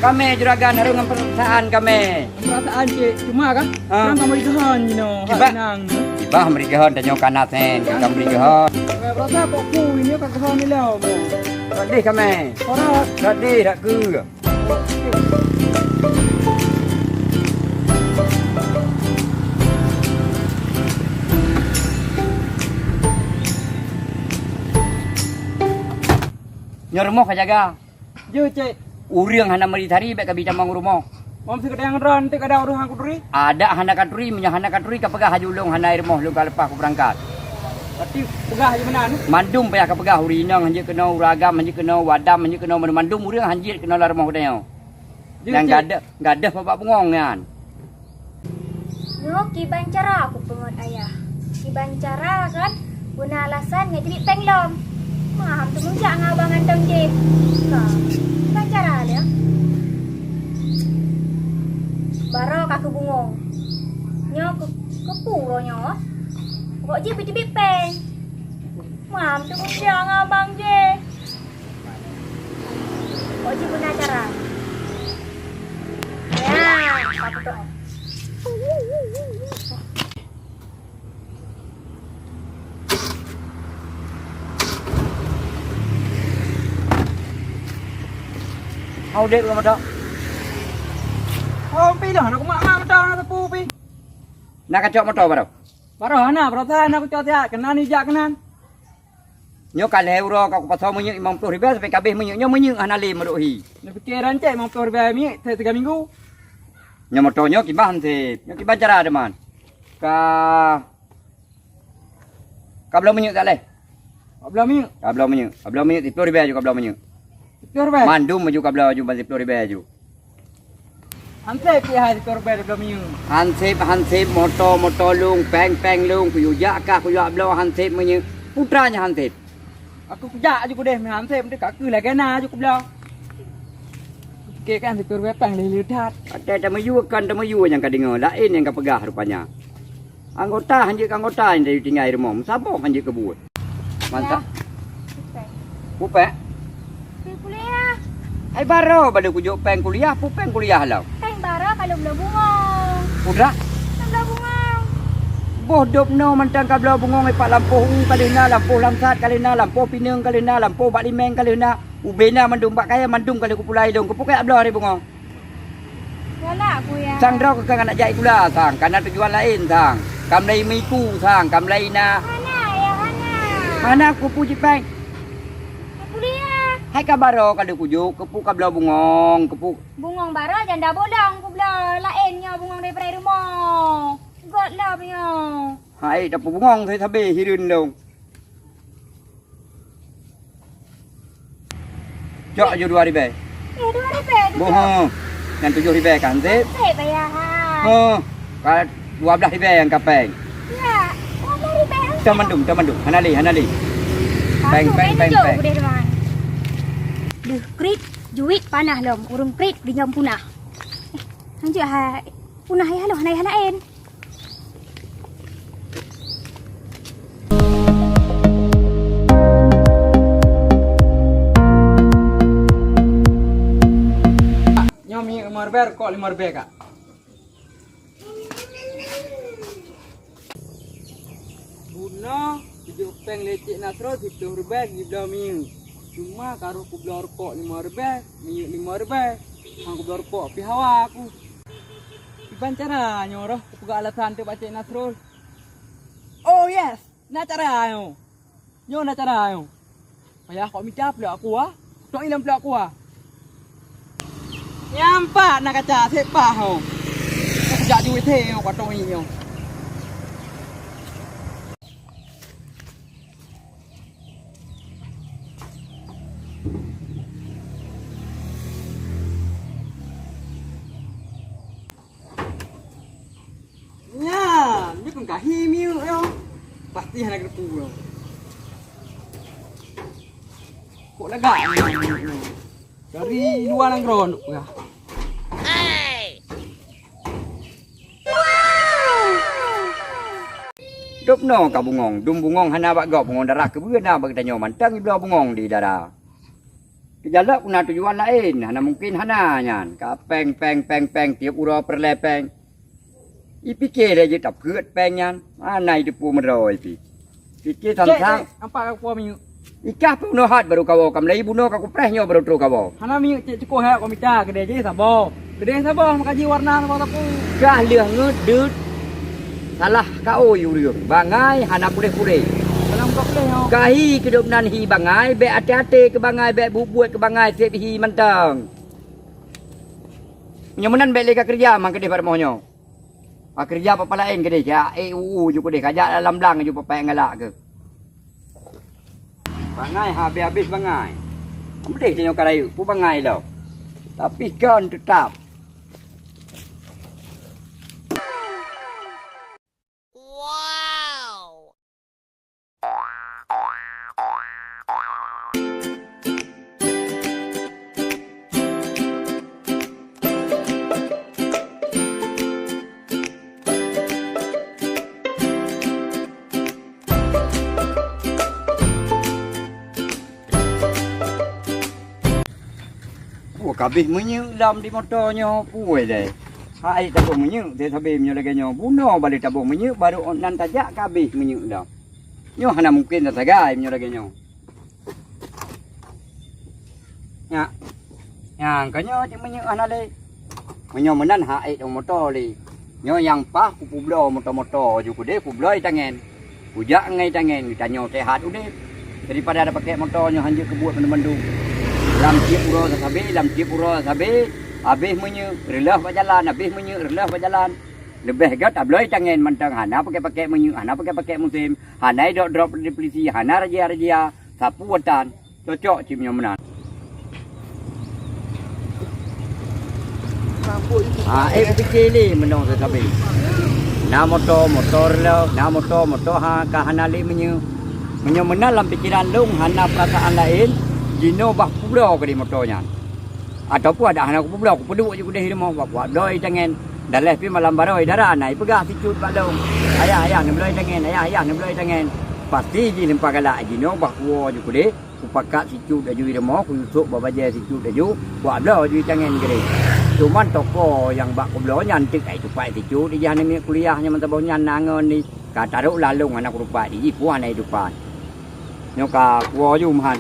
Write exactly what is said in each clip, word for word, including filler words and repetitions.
Kami juragan harôh ngon peurasaan kami. Peurasaan cit, cuma kan? Ha. Nang ka meurigahon jinoe, hak Iba-, nang. Ibah meurigahon tanyoe kana sen, ka meurigahon. Rasa kok ku ini ka gahon ni lah. Sedih kami. Ora. Sedih dak ke? Nyoe rumoh ka jaga. Jeuet, Cek. Ureuëng hana meuri tari, bék kabi tamong rumoh. Mam si kadang ran, teu kadang ureuëng hang kuturi? Adak hana katuri, meunyoe hana katuri, kapeugah haju ulôn hana i rumoh, lôn ka leupah kubeurangkat. Berarti peugah haju meunan? Mandum payah kapeugah, ureuëng inong hanjeuet keunoe, ureuëng agam hanjeuet keunoe, ureuëng adam hanjeuet keunoe, mandum ureuëng hanjeuet keunoe lam rumoh geutanyoe. Jeuet, Nyang Cek. Gadôh, gadôh bak bungong nyan. Nyoe kiban cara kupeungot ayah. Kiban cara kan guna alasan ngon jeuet péng lom. Maham teumeujak ngon abang Antong jih. Ka, kiban cara lé. Baroe ka keu bungong. Nyoe keu, keu peue uroe nyoe? Kok jih bit-bit péng. Maham teumeujak ngon abang jih. Kok jih guna cara. Ya, ka putôh. Hau dek rumah dak. Oh, pi dah, nak mak mak dah, nak tepu pi. Nak kacok motor baru. Baru hana, baru sana aku cok siat, kena ni jak kena. Nyoe ka lhèe uroe ka kupasoe minyeuk limong ploh ribèe sampai ka abéh minyeuk. Nyoe minyeuk hana lé meudok hi. Neupiké rancak limong ploh ribèe minyeuk setiap minggu. Nyoe moto nyoe kiban hansép. Nyoe kiban cara teuma. Ka, ka bloe minyeuk tak lé? Ka bloe minyeuk? Ka bloe minyeuk. Ka bloe minyeuk. Siploh ribèe aju ka bloe minyeuk. Siploh ribèe? Mandum aju ka bloe aju ban siploh ribèe aju. Hansép pih hai sikureueng bèe dua bloe minyeuk. Hansép, hansép, moto, moto lôn, péng, péng lôn, kuyue jak kah, kuyue bloe hansép minyeuk. Putra nyan hansép. Aku kujak aju kudeh meuhansép, meuti ka keuh lagèe na aju kubloe. Kupike kan sikureueng bèe péng lé-lé that. Até tamiyue kan tamiyue nyang ka deungoe, laén nyang ka peugah rupanya. Anggota hanjeuet keu anggota nyang tinggai rumoh, meusaboh hanjeuet keu buet. Mantap. Ya. Pupek. Pupek? Pi kuliah. Hai baroe bak lôn kujok péng kuliah, pupek kuliah lom. Péng baroe ka lôn bloe bungong. Udah? Lôn bloe bungong. Boh dop noe mantong ka bloe bungong, ipak lampôh u ka lheueh na, lampôh lamsat ka lheueh na, lampôh pineung ka lheueh na, lampôh bak limeng ka lheueh na, ubé na mandum bak kayèe mandum ka lheueh kupulai lôn. Keupeue kajak bloe hari bungong? Galak ku ya. Sang droe keu kang aneuk jai gula sang, kana tujuan laén sang. Ka meulai miku sang, ka meulai na. Hana ya hana. Hana kupu jipeng. Kuliah. Hai ka baroe ka lheueh kujok, keupeue ka bloe bungong, keupeue. Bungong baroe janda bolong kubloe, laén nyoe bungong daripada rumoh. Got lom nyoe. Hai tapeu bungong sabe-sabe hireuen lôn. Cok aju dua ribèe. Eh, dua ribèe tu. Boh, ha. Nyang tujoh ribèe kan, Sip? Sip, ya, ha. Ha. Ka dua blaih ribèe nyang ka péng. Ya, dua blaih ribèe. Tam mandum, tam mandum. Hana lé, hana lé. Péng, péng, péng, péng. Deuh, krit, juit panah lom. Ureueng krit di nyang punah. Eh, lanjut, ha. Punah ya, halo, hana ya, hana en. Nyoe minyeuk lima ribèe, rukok lima ribèe, Kak. Bunoe kujok péng lé Cék Nasrul siploh ribèe jibloe minyeuk. Cuma ka roh kubloe rukok lima ribèe, minyeuk lima ribèe. Han kubloe rukok pih hawa aku. Kiban cara nyoe roh kupeugah alasan teuk bak Cék Nasrul. Oh yes, na cara nyoe. Nyoe na cara nyoe. Payah kok mita pluek aku ah. Tok ilong pluek aku ah. Nyang pat na kaca sép pah ho. Kujak juet he ho kok tok nyoe. Nyan, nyoe keuh kahi minyeuk nyoe. Pasti hana geuteupeue nyoe. Kok lagak nyoe minyeuk nyoe. Dari luwa nanggroe neuk peugah. Dop noe ka bungong, dum bungong hana bak gob, bungong dara keubeue na bak geutanyoe mantong jibloe bungong di dara. Keujalok na tujuan laén, hana mungken hana nyan. Ka péng, péng, péng, péng, tiep uroe peureulée péng. Ipike lé jeuet tapeuet péng nyan, hana jiteupeue meudroe pi. Pike Cek, sang-sang. Cek, nampak ka kuwoe minyeuk. Ikah peunoh hat barô kawoe, ka meulai bunoe ka kupreh nyoe barô trok kawoe. Hana minyeuk cek cukoh hai komita, keudeh jih saboh. Keudeh saboh maka jih warna saboh sapeue. Kah lheueh ngeut deuet salah kaôi ureuëng, bangai hana puléh-puléh. Hana muka puléh nyoe. Kahi keudop nan hi bangai, bék até-até keu bangai, bék buet-buet keu bangai, seb hi mantong. Nyoe meunan bék lé ka keureuja mang keudeh bak rumoh nyoe. Ka keureuja papa laén keudeh, jak ék u-u ju keudeh, ka jak lam blang ju papa ngalak keu. Bangai habéh-habéh bangai. Meudeh tanyoe ka rayeuk, peue bangai lom. Tapi kon teutap. Oh, kabeh minyeuk lom di moto nyoe, puwoe lé. Hai taboh minyeuk, teuh sabe meunyoe lagée nyoe. Bunoe bale taboh minyeuk, barô nan tajak kabeh minyeuk lom. Nyoe hana mungken tasagai meunyoe lagée nyoe. Nyak. Nyang ka nyoe cit minyeuk hana lé. Meunyoe meunan hak ék moto lé. Nyoe nyang paih kupeubloe moto-moto ju keudeh kubloe tangen. Kujak ngai tangen geutanyoe sehat udeb. Daripada ada pakai moto nyoe hanjeuet keubuet mandum-mandum. Lam tiep uroe sabe, lam tiep uroe sabe, habéh minyeuk, reuloh bak jalan, habéh minyeuk, reuloh bak jalan. Leubeh gét tabloe tangen mantong hana pakai-pakai minyeuk, hana pakai-pakai musém, hana idrop-drop di polisi, hana razia-razia, sapeue tan. Cocok cit meunyoe meunan. Ah, ék pike lé meunong teusabe. Na moto, moto reuloh, na moto, moto ha, ka hana lé minyeuk. Meunyoe meunan lam pikeran lôn hana peurasaan laén, jinoe bah kubloe keudeh moto nyan. Ataupun adak hana kupeubloe, kupeuduek ju keudeh rumoh, bah kuat bloe tangen. Daleh pih malam baroe dara na ipeugah sicut bak lôn, "Ayah, ayah, neubloe tangen, ayah, ayah, neubloe tangen." Pasti jih limpa galak jinoe bah kuwoe ju keudeh. Kupakat sicut laju i rumoh, kuyusôk bak bajée sicut laju, kuabloe laju i tangen keudeh. Cuman toko nyang bak kubloe nyan teuk ka itupat sicut, ijih aneuk miet kuliah nyang meusaboh nyan na ngon di ka tarok lalong hana kutupat, ijih pun hana itupat. Nyoe ka kuwoe laju meuhan.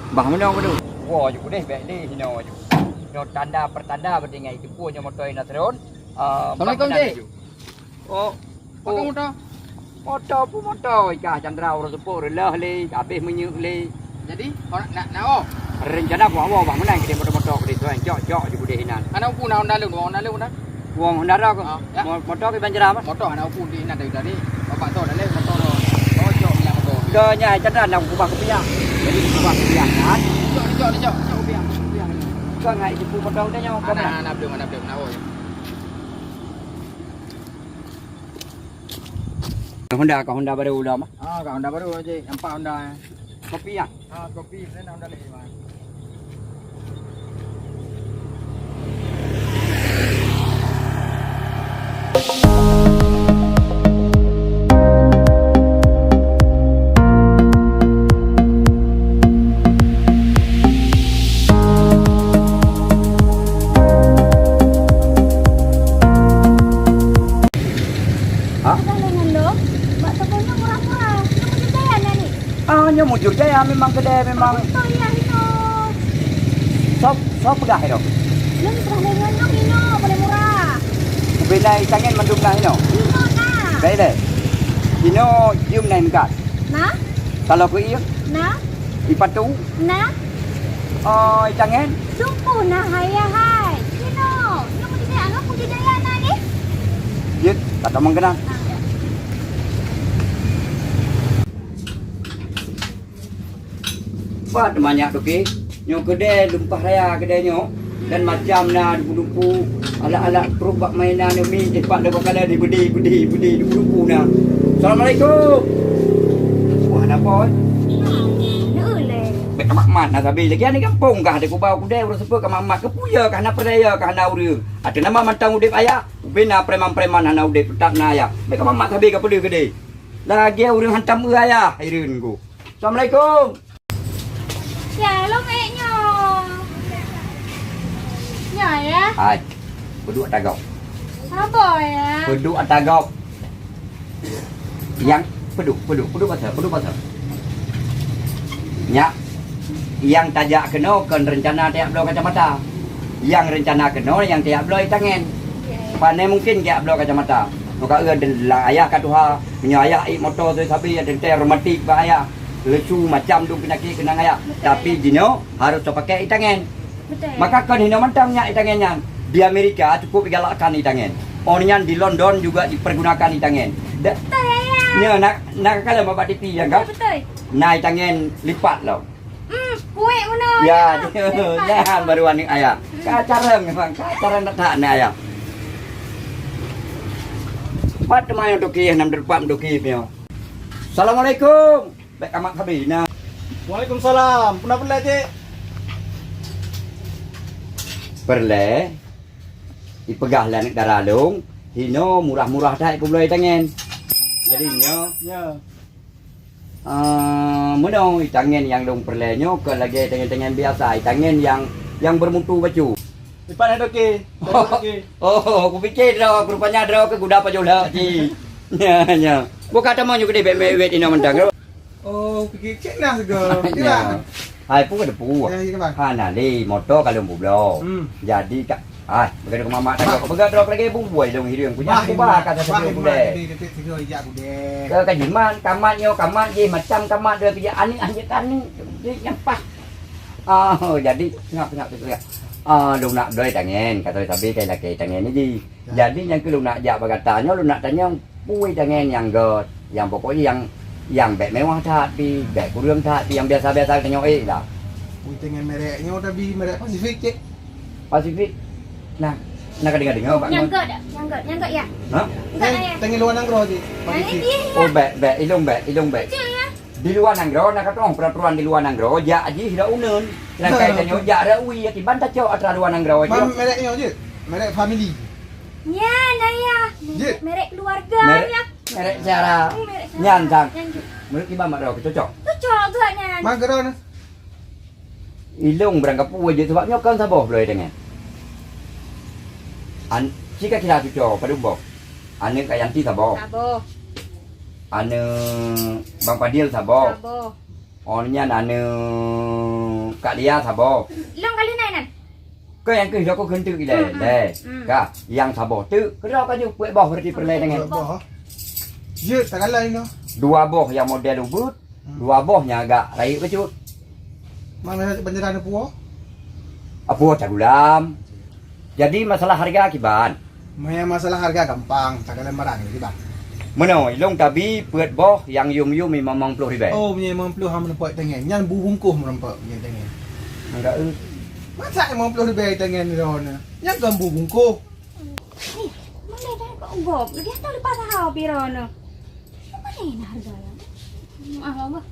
Bah meunoe keudu. Kuwoe laju keudeh bék lé hinoe laju. Nyoe tanda pertanda berarti ngai teupue nyoe moto i na tron. Ah, Assalamualaikum, Cik. Oh, Pakai moto? Moto pun moto, ikah Chandra ureuëng seupôt reuloh lé, habéh minyeuk lé. Jadi, oh, nak, nak, oh. Rencana ku awak bah meunan keudeh moto-moto keudeh tuan, cok-cok ju keudeh inan. Hana upu na Honda lôn, Honda lôn dah. Wong Honda dah. Ah, ya. Mo-, moto ke Banjara bah? Moto hana upu di inan dari tadi. Bapak tu dah leh moto tu. Oh, cok minyak moto. Ke nyai Chandra nak ubah kupiah. Jadi ubah kupiah kan? Cok, cok, cok, cok kupiah, kupiah. Kau ngai ibu moto udah nyawa kau. Ana, ana belum, ana belum, ana oh. Honda, ka Honda baru dah mah. Ah, ka Honda baru je, nampak Honda. Kopi ya? Ah, kopi, mana Honda lagi, Bang? Ha? Ada lengan lo, bak toko nyoe murah-murah. Nyoe mujur jaya na ni. Ah, nyoe mujur jaya memang kedai memang. Betul ya, Rino. Sop, sop peugah Rino. Nyoe murah lengan nyoe Rino, boleh murah. Ubena itangen mandum dah Rino. Rino na. Baik deh. Rino jum na meukat. Na? Kalau ku iya? Na. Ipatu? Na. Oh, itangen? Sungguh na hai ya hai. Kino, nyoe mujur jaya, nyoe mujur jaya na ni. Jeuet, kata mengkenang. Ah, ya. Pat banyak tu ke? Nyoe kedai lumpah raya kedai nyoe. Dan macam na dupu-dupu, alat-alat truk bak mainan nyoe mi, eh, pat dua kali dibedi, bedi, bedi, dupu-dupu na. Assalamualaikum. Wah, napa, oi? Neu leh. Bèk ka mat-mat na sabe. Lagi aneuk gampông kah, ada kubau kudai, ureueng seupôt ka mat-mat. Keupeue ya kah na peureulèe ya kah na ureueng? Ateueh nama mantong udép ayah, ubé na preman-preman hana udép, teutap na ayah. Bèk ka mat-mat sabe ka peudeuh keudeh. Lagèe ureueng hantam eu ayah, hireuen ku. Assalamualaikum. Ya, lôn ék nyoe. Ya, ya. Hai, peuduek ata gob. Sabar, ya. Peuduek ata gob. Nyang peuduek, peuduek, peuduek pasal, peuduek pasal. Nyak, nyang tajak keunoe kon rencana tajak bloe kacamata. Nyang rencana keunoe nyang tajak bloe itangen. Pane mungken tajak bloe kacamata. Muka eu lam ayah ka tuha, meunyoe ayah ék moto tu sabe, ya teuntèe romantik bak ayah. Lesu macam dum peunyakét keunong ayah. Tapi jinoe harôh tapakèk itangen. Betul. Maka kon hinoe mantong nyak itangen nyan. Di Amerika cukup digalakkan itangen. Oh nyan di London juga dipergunakan itangen. Da- Betul, ya, ya. Nyoe nak nak kalau bak T V ya kan? Betul. Nah itangen lipat loh. Hmm, kuek meunoe. Ya, ya. Lipat. Nyan baru aneuk ayah. Ka carang memang, ka carang tak nak ayah. Pat teuma nyang toke, nam depan toke punya. Assalamualaikum. Bèk kamat sabe na. Waalaikumsalam. Peue na peureulèe, Cik? Peureulèe ipeugah lé aneuk dara lôn, hinoe murah-murah that ipeubloe itangen. Jadi nyoe, ya, ah, meunoe itangen nyang lôn peureulèe nyoe kon lagèe itangen-itangen biasa, itangen nyang, nyang bermutu bacut. Ipat na toke. Oh, oh, kupikir droe, rupanya droe keu guda pajoh lheueh cit. Nya, nya. Buka teuma nyoe keudeh bèk meuwét inoe mantong. Oh, pike cek nah sego. Ya. Hai, pu ada pu. Ya, ya, Bang. Hana lé, moto ka lôn peubloe. Hmm. Jadi ka, ah, bagaimana ke mamak tadi? Bagaimana terus lagi bubui dong hiring punya. Bah, aku bah kata bah, saya bah, bubui. Dia, dia, dia, dia, dia, dia, dia. Ke kajiman, kamat nyo, kamat je, macam kamat dia kerja aneuk hanya kani. Dia nyampak. Ah, jadi ngap ngap tu ya. Ah, lôn nak doi tangen, kata sabe kai lakei tangen ni ji. Ya. Jadi nyang keu lôn nak jak bagata nyoe, lôn nak tanyong Pui tangen nyang göt, nyang pokok jih nyang, nyang bèk mewah that pi, bèk kureueng that pi, nyang biasa-biasa tanyoe ék lah. Pui tangen merek nyoe tapi merek Pasifik, Cik. Pasifik. Nah, nah ka deungoe-deungoe bak nyoe. Nyang göt, nyang göt, nyang göt ya. Ha? Göt ya. Tangen luwa nanggroe, Cik. Pasifik. Oh, bèk, bèk, ilong bèk, ilong bèk. Cik ya. Di luwa nanggroe na katong peraturan di luwa nanggroe jak jih dak uneun. Sedangkan tanyoe jak dak ui, akiban tacok atra luwa nanggroe. Merek nyoe, Cik. Merek family. Nyan ayah, merek keluarga ayah. Merek syara. Nyan sang. Meunurot kiban mak droe cocok. Cocok geuh nyan. Mak droe na. Ilong barang kapeue jeuet sabab nyoe kan saboh bloe tangen. An, cika kira cuco padum boh. Aneuk Kak Yanti saboh. Saboh. Aneuk Bang Fadil saboh. Saboh. Oh nyan aneuk Kak Lia saboh. Long kali nai nan. Keu nyang keuh joko kheun teuk ilèe, hmm, lé. Hmm. Ka, nyang saboh teuk, keudroe ka jeuet peuet boh berarti peureulèe tangen. Peuet boh. Jeuet takalai noh. Dua boh nyang model ubeut, hmm, dua boh nyang agak rayeuk bacut. Mana panjaran apuwoe? Apuwoe tagulam. Jadi masalah harga kiban. Meunyoe masalah harga gampang, takalon barang lé, Bang. Meunoe, ilong tabi peuet boh nyang yum-yum limong ploh ribèe. Oh, meunyoe limong ploh hana meurumpok tangen. Nyan bu bungkôh meurumpok meunyoe tangen. Enggak, eh. Masa limong ploh ribèe tangen droeneuh? Nyan kon bu bungkôh. Eh, mana dah kok gob? Lagi dah lepas saha piro nyoe. Mana harga ya? Maaf, Abah.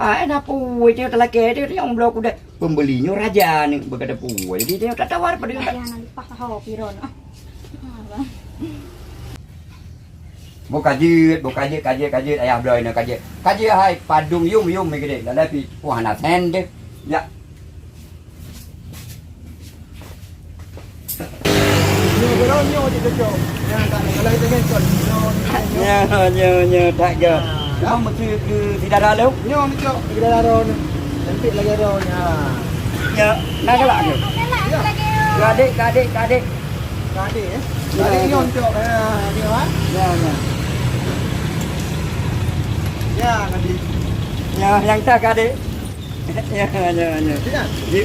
Ah, eh, dah pui tengok telakèe dia, dia yang bloe kuda. Pembeli nyoe raja ni, berkata pui. Jadi dia tak tawar pada dia. Jangan lupa kau, Piron. Ah, Abah. Boh ka jeuet, boh ka jeuet, ka jeuet, ka jeuet, ayah bloe nyoe ka jeuet. Ka jeuet hai, padum yum, yum mi gede. Dah lepi, wah, hana sen deh. Ya. Nyoe, nyoe, nyoe je cocok. Nyan tak ada, kalau kita kan cocok. Nyoe, nyoe, nyoe. Nyoe, nyoe, nyoe, tak ke. Ah. Apa mesti ke si dara tu? Nyoe, nyoe, si dara tu ni. Cantik lagi tu ni. Ha. Ya, nak galak ke? Ya. Ke adik, ke adik, ke adik. Ke adik, eh? Ke adik nyoe, cocok. Ha, nyoe, ha? Ya, ya. Ya, adik. Ya, yang tak ke adik. Nyoe, nyoe, nyoe. Ji,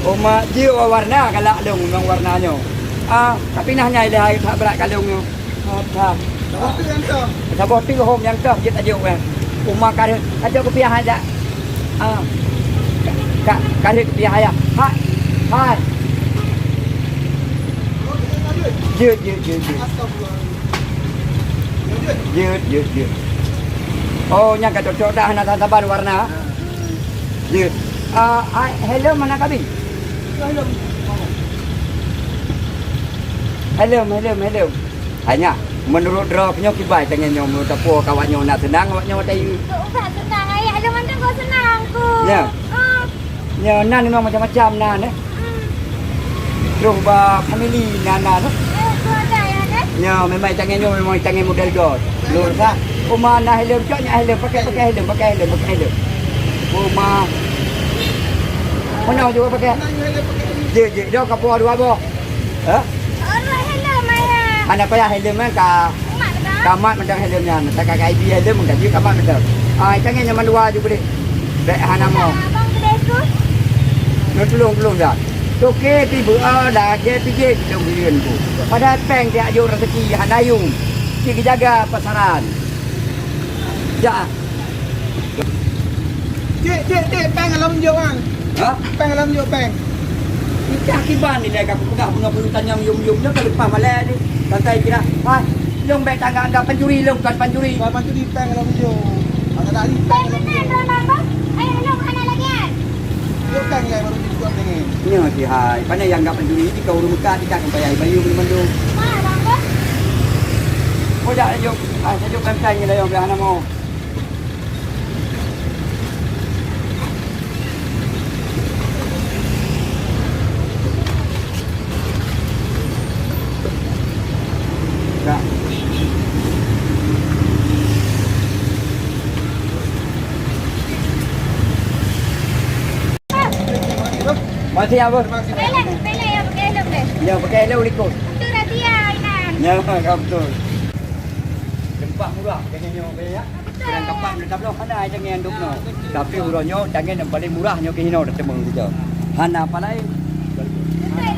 oma, ji warna galak lôn, memang warna nyoe. Ah, tapi nah nyai dah hai that brat ka lôn nyoe. Ah, that. Saboh tu nyang toh. Saboh tu hom nyang toh, jeuet tajok weh. Oma ka rhot, tajok kupiah hai dak. Ah. Ka, ka rhot kupiah hai. Hai. Hai. Jeuet, jeuet, jeuet, jeuet. Jeuet, jeuet, jeuet. Oh, nyang ka cocok dah, hana saban warna. Jeuet. Ah, ai, helm mana kabi? Helm, helm, helm. Hanya, menurut droe nyoe kibai tangen nyoe, menurut apo ka awak nyoe na seunang, awak nyoe tai. Kok ubat seunang, ayah, helm mantong kok seunang ku. Ya. Ah. Nyoe nan memang macam-macam nan, eh. Hmm. Troh ba family Nana tu. Nyo memang itangen nyo memang itangen model gob. Lôn rasa uma na helm cok, nyak helm, pakai, pakai helm, pakai helm, pakai helm. Uma. Mana juga pakai? Jeuet, jeuet. Dia kapur dua boh. Ha? Hana payah helm kan ka Kamat mantong helm nyan, mantong ka, ka ibi helm, ka jeuet kamat mantong. Ah, itangen nyaman dua ju beudeh. Bèk hana mo. Abang kedai tu. Tulông, tulông dah. Toke tiba, ah, lagèe pijit dong bilion tu. Padahai péng tiap jok rezeki hana yum. Cit geujaga pasaran. Jak. Cik, cik, cik, péng lom jok kan? Ha? Péng lom jok péng. Entah kiban ni dah aku peugah bunga bulu tanyong yum-yum nyoe ka leupah malèe ni. Santai kira. Hai, lôn bèk tangga anggap pancuri, lôn kon pancuri. Bukan pancuri, péng lom jok. Ada dah ni péng lom jok. Ayo lôn hana lagi kan? Jok péng ya baru jok péng ni. Nyoe si hai, pandai yang anggap pancuri ni kau ureueng meukat ikat sampai ai bayu ni mandum. Mana bang bos? Kau dak jok, ah, jok péng péng ni dah yang hana mau. Masih apa? Pelek, pelek yang pakai helm deh. Ya, pakai helm likot. Itu razia, Inan. Ya, betul. Tempat murah, kayaknya, ya. Ureueng kapal meutabloe hana ai tangieng dum nyoe. Tapi uroe nyoe tangieng nyang paleng murah nyoe keuh inoe teumeung sigoe. Hana apa laén. Beutôi,